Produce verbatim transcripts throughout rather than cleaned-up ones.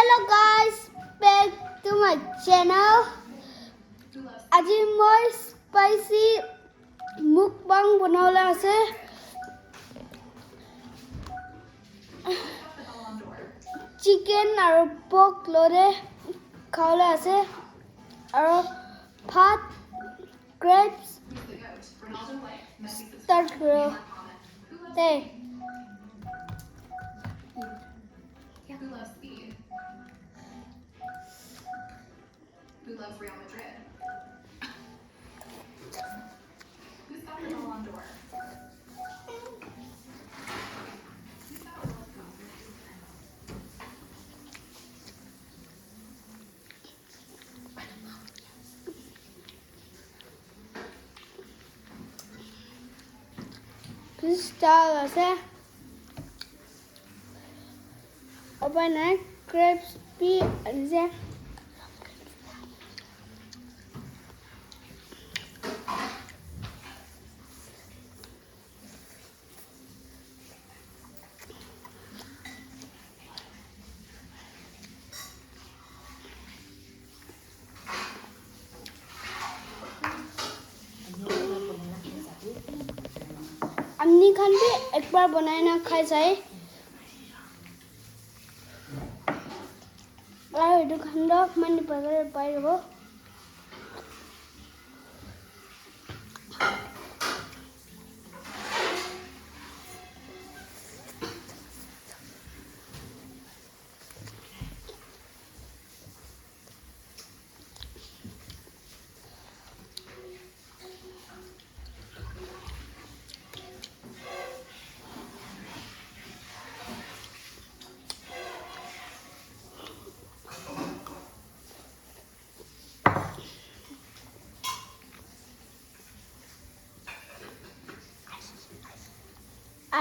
Hello guys, back to my channel. Aji moi spicy mukbang banabole ase. Chicken aru pork loi kena khabole ase. Aru bhat, crabs, start kuro. Te. Fish style ase. Upai nai, crabs bi ase. Amni khan bi ekbar banai na khai sai. Aru etu khan toh mani bazar te pai jabo.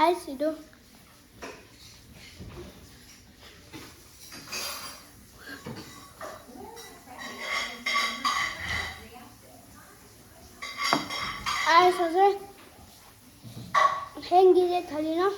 Ice etu. Ice ase. Hengi de thali na.